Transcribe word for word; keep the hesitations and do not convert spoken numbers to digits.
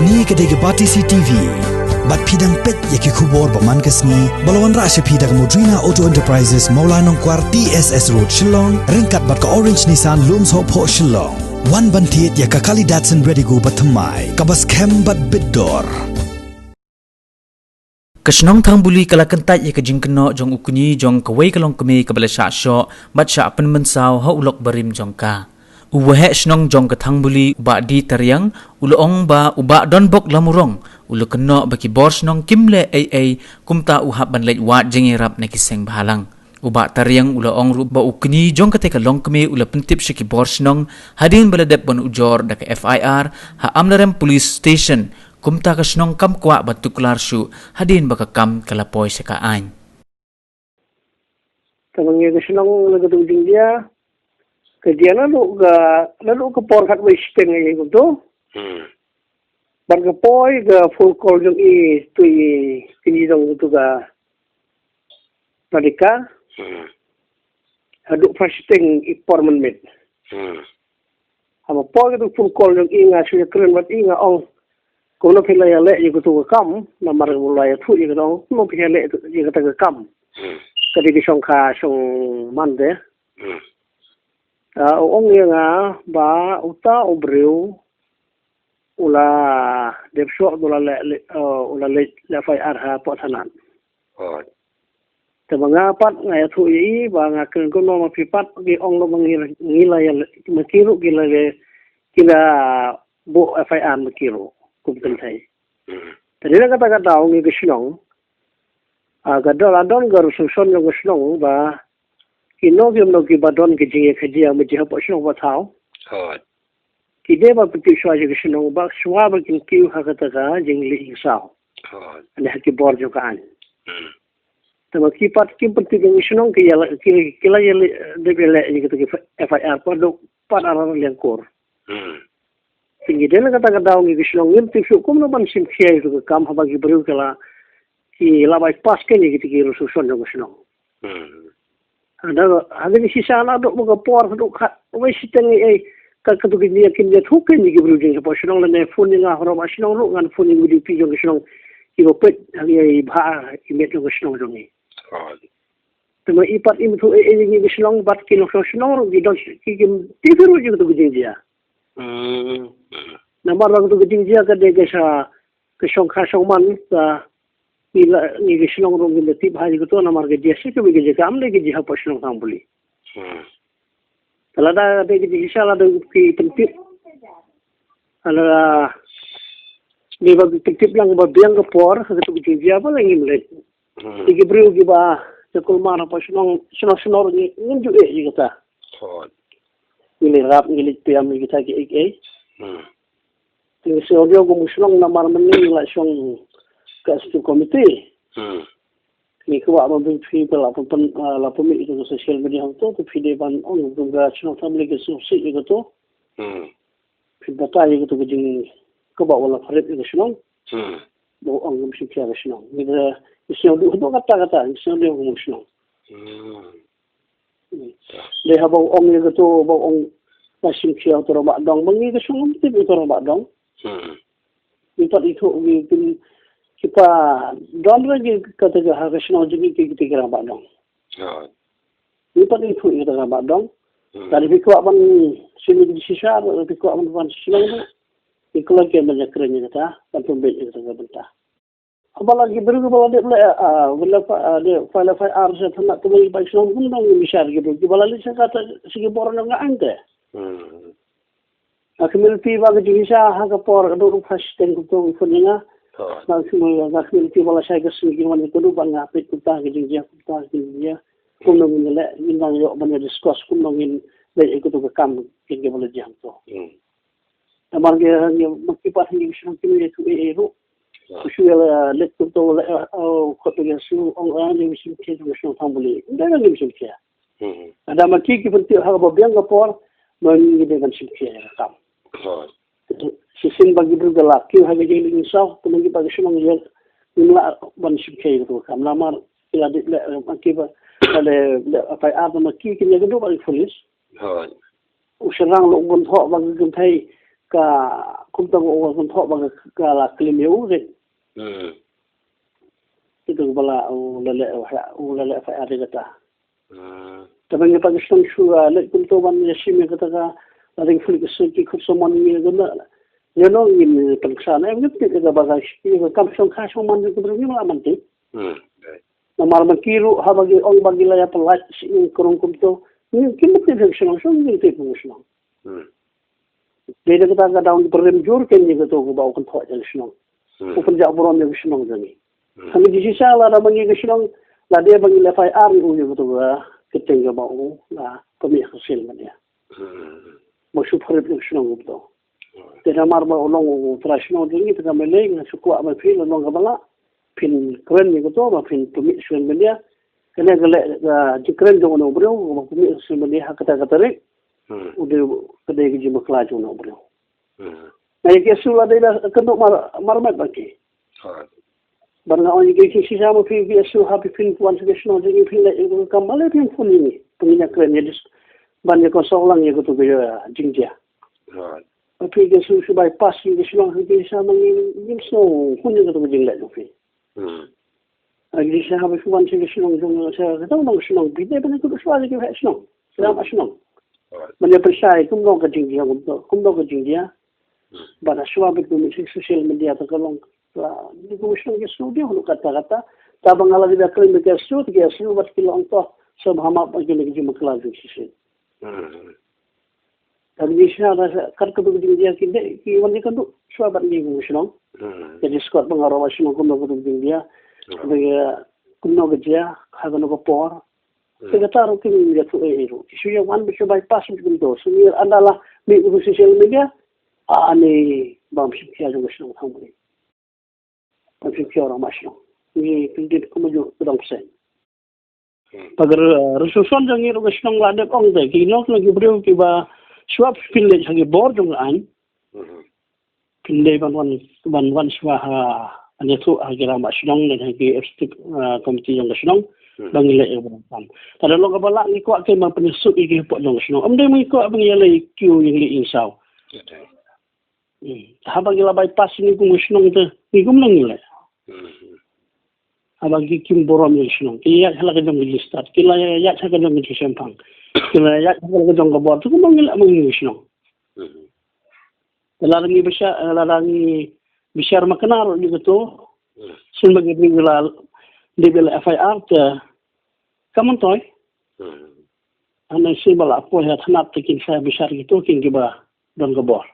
Kane ka dei ka Batesi T V. Bad phi dang peit ïa ki khubor ba man ka sngi ba la wanrah sha phi da ka Mudrina Auto Enterprises, Mawlai Nongkwar, T S S Road, Shillong, ryngkat bad ka Orange Nissan, Lumsohphoh, Shillong. Wan ban thied ïa ka Kali Datsun Redigo ba thymmai, kaba skhem bad bit dor. Ka shnong Thangbuli ka la kyntait ïa ka jingkynnoh jong u kñi jong kawei ka longkmie kaba la shah shoh bad shah pynmynsaw ha u lok barim jong ka. U waheh shnong jong ka Thangbuli, u Bah D Tariang, u la ong ba u Bah Donbok Lamurong u la kynnoh ba ki bor shnong kim leh ei ei, kumta u hap ban leit wad jingïarap na ki seng bhalang. U Bah Tariang u la ong ruh ba u kñi jong katei ka longkmie u la pyntip sha ki bor shnong hadien ba la dep ban ujor da ka F I R ha Amlarem Police Station. Kumta ka shnong kam kwah ban tuklar shuh hadien ba ka kam ka la poi sha ka aiñ. Tang ïa ka shnong la ka tu jingjia, ka jia naduh ka, naduh ka por khatwei shiteng ïa kumto. Hmm. Bad ka poi ka phone call jong i, tu i kñi jong tu ka Radhika. Hmm. Haduh phra shiteng i por mynmiet. Hmm. Haba poi ka tu phone call jong i, nga shu ïakren bad i, nga ong, kumno phi la ïaleh ïa katu ka kam, namar u la ïathuh ïa ka dong kumno phi ïaleh ïa kata ka kam. Hmm. Ka dei ka shongkha shongman te. Hmm. Ah, u ong ïa nga ba uta u briew u la dep shoh, u la leh, leh, uh, u la leh, leh F I R hapoh thanat. Oh. Te ba nga pat nga ïathuh ïa i ba nga kren kumno ma phi pat, ki ong lo ba ngi, ngi la ïa leh, ma ki ruh ki la leh, ki la buh F I R ma ki ruh kum kynthei. Hmm. Te dei na kata ka daw ngi ka shnong, ah, ka don, la don ka resolution jong ka shnong ba kino kino kiba don ka jingïakajia ma ji hapoh shnong ba thaw. Oh. Ki dei ban pyntip shuwa ïa ka shnong ba shuwa ba kin kiew ha kata ka jingleh jingsaw. Oh. Lane ha ki bor jong ka aiñ. Hmm. Te ma ki pat kim pyntip ïa ka shnong, ki ïa la, ki, ki la ïa leh, dep ïa leh ïa kata ka F I R pat, dok pat ar liang kur. Hmm. Te ngi dei na kata ka daw ngi ka shnong ngim tip shuh kumno ban shim khia ïa kata ka kam haba ki briew ki la, ki la bypass kane ïa kata ka resolution jong ka shnong. Hmm. Hada, hada ka shisha naduh ba ka por haduh khatwei shiteng ei ei, ka, katu ka jingïa kim ïathuh kane ïa ki briew jong shapoh shnong, lane phone ïa nga ha Rangbah Shnong ruh, ngan phone ïa u D P jong ka shnong, kiba peit ha ïa i bha i met jong ka shnong jong ngi. Oh. Te ma i pat im tip ei ei ïa ngi ka shnong, bad ki nongshong shnong ruh ki don, ki, kim tip ruh ïa katu ka jingjia. Hmm. Namar ba katu ka jingjia ka dei ka sha, ka shongkha shongman, ka ngi la, ngi ka shnong ruh ngim da tip bha ïa katu, namar ka jia sha kawei ka jaka, kam dei ka jia hapoh shnong Thangbuli. Hmm. Te lada dei ka jingshisha, lada ki pyntip, lada dei ba ki pyntip lang ba biang ka por ha katu ka jingjia, balei ngim leit? Hmm. Te ki briew kiba sha kulmar hapoh shnong, shnong shnong ngi, ngim ju eh ïa kata. Hooid. Ngi leit rap, ngi leit pyrshang ïa kita kiei kiei. Hmm. Te ngi sngew ïa kum u shnong namar mynne ngi la shong ka executive committee. Hmm. Ngi kwah ban pyn, phi ba la pyn, pyn, ah, la pynmih ïa ka social media hangto, te phi dei ban ong kum ka shnong Thangbuli ka sngewsih ïa kato. Hmm. Phi batai ïa kato ka jing, kaba u la pynrem ïa ka shnong. Hmm. Ba u ong ngam shim khia ka shnong. Ngi da, ngi sngewduh haduh katta katta, ngi sngewduh kum u shnong. Hmm. Dei haba u ong ïa kato, ba u ong ba shim khia uto u rangbah dong, ba ngi ka shnong ngam tip uto u rangbah dong. Hmm. Ngi pat ithuh ngi pyn, ki pa don re ngi kata ka ha ka shnong jong ngi ki, ki, ki rangbah dong. Hooid. Ngi pat ithuh ïa kata ka rangbah dong. Hmm. Lada phi kwah ban shim ïa ka jingshisha, lada phi kwah ban, ban shnong ruh, ngi kloi kem ban ïakren ïa kata, ban pynbeit ïa kata ka bynta. Haba la ki briew kiba la dep leh, ah, ba la fa, ah, dep file F I R sha thanat, te ba ngi ba shnong, kumno ngin bishar ki briew kiba la leit sha kata, sha ki bor jong ka aiñ te. Hmm. Nga khmih lynti ba ka jingshisha ha ka por ka duk ruh phra shiteng kumto ki phone ïa nga. Hooid. Nga khmih, nga khmih lynti ba la shai ka sngi kin wan ïakynduh bad nga, peit kumta ka jingjia, kumta ka jingjia. Kumno ngin leh, ngin nang ïoh ban ïa discuss kumno ngin leh ïa kato ka kam, kin kiba la jia kumto. Hmm. Namar ngi, ngi, ma ki pat ngi shnong kim ïathuh ei ei ruh. Hooid. Shu ïa la leit kumto la, eh, oh, kot ïa shu ong, ah, ngi shim khia jong shnong Thangbuli. Ym dei ngi shim khia. Hmm. Lada ma ki ki pyntip ha kaba biang ka por, ma ngi dei ban shim khia ïa ka kam. Hooid. Shisien ba ki briew ki la kiew ha ka jingleh jingsaw, te ma ngi ba ki shnong ïa, ngim lah ban shim khia ïa ka kam. Namar ki la dep leh, ma ki ba, la leh, leh F I R, ma ki kin ïakynduh bad ki police. Hooid. U shynrang la u bun thoh ba ki kynthei ka Kumta ko, ko, kumta ba ka, ka la claim ïa u, de. Hmm. Itu ba la, u la leh, u la leh, u la leh F I R de kata. Hmm. Te ba ngi pat shu shu, ah, leh kumta ban ïa shim ïa kata ka, la ding flick shu ki khut samon ngi guna. Ïa no ngin pynskhem, em, ngi tip ïa ka ba ka, ïa ka kam shong kha shong man, ka briew ngi la man tip. Hmm. Namar ba ki ruh haba ki ong ba ki la ïa pynlait shi ïing krong kumto. Ngi kim tip ïa ka shnong, shnong ngi tip ïa ka shnong. Hmm. Dei da kata ka daw ngi pynrem jur kein ïa kato kaba u kynthoh ïa ka shnong. Hmm. U pynjah burom ïa ka shnong jong ngi. Hmm. Hangne jingshisha lada ma ngi ka shnong, lada ba ngi la F I R ïa u ïa kato ka kyrteng kaba u la pynmih ha social media. Hmm. Ba shu pynrem ïa ka shnong kumto. Te namar ba u long u trai shnong jong ngi, te ka mei lei nga shu kwah ba phi la long kaba lah, phin kren ïa kato ba phin pynmih social media. Kane ka leh ka jingkren jong u briew ba pynmih social media ha kata ka tarik. Hmm. U dei, ka dei ka jingbakla jong u briew. Hmm. Na ïa ki ïa shu la dei da kynduh mar, mar met ba ki. Alright. Ban nga ong ïa ki shisha ma phi ki ïa shu ha phi phin wan sha ka shnong jong ngi phin leh ïa ka kam, balei phin phone ïa ngi? Phin ïa kren ïa dis, ban ïa konsol lang ïa kato ka, ïa, jingjia. Alright. Ma phi ki ïa shu shu bypass ïa ka shnong, phi ki shisha ma ngi ngim sngew hun ïa kato ka jingleh jong phi. Hmm. Agi sha haba shu wan sha ka shnong jong, sha ka dong dong shnong, phi dei ban ïa kynduh shuwa ïa ki heh shnong. Sha ma shnong. Alright. Ban ïa pynshai kumno ka jingjia, kumno, kumno ka jingjia. Hmm. Ban ïa shuwa bad kumno sha social media ta ka long. Ba, ni kumno shnong ki shu dei hulu kata kata. Ta ba nga la dei ba kren ba ki shu, ki shu bad ki long to. Sha ba hama ba ki ni ki jingmakla jong shisien. Hmm. Ka jingshisha da kat katu ka jingjia ki dei ki wan ïa kynduh shuwa bad ngi kum shnong. Hmm. Ka jingsngewskot ba nga ruh ba shnong kumno katu ka jingjia. Hmm. Ba kumno ka jia, ha kano ka por. Hmm. Te kata ruh kim ïathuh ei ei ruh. Ki shu ïa wan ba shu bypass bad kumto. Shu ïa anda la mih katu social media. Ani bam shim khia jong ka shnong thangbri. Bam shim khia u rangbah shnong. Ngi kyndit kumjuh ka dong bseiñ. Hmm. Ba ka re-, resolution jong ngi ruh ka shnong la dep ong te, ki long ki briew kiba shuwa phin leit ha ki bor jong ka aiñ. Hmm. Phin dei ban wan, ban wan shuwa ha, ban ïathuh ha ki rangbah shnong ne ha ki executive, ah, committee jong ka shnong. Hmm. Ba ngi leit ïa ka bor kam. Te lada long kaba lah ngi kwah kein ban pynïasuk ïa ki hapoh jong ka shnong. Ym dei ba ngi kwah ba ngi ïaleh ïa ki ïing lih ïing saw. Ya, dei. Hmm. Haba ngi la bypass ngi kum ka shnong te, ngi kumno ngi leh? Hmm. Haba ki kim burom ïa ka shnong, ki ïaid ha la ka jong ka jingstad, ki la ïaid ha ka jong ka jingshemphang, ki la ïaid ha la ka jong ka bor, te kumno ngi leh ma ngi ka shnong? Hmm. Te lada ngi bishar, lada ngi bishar makna ruh ïa kato, hmm, shen ba ki briew la dei ba la F I R te ka myntoi. Hmm. Hynrei shen ba la poi ha thanat te kin sa bishar kito kin kiba don ka bor.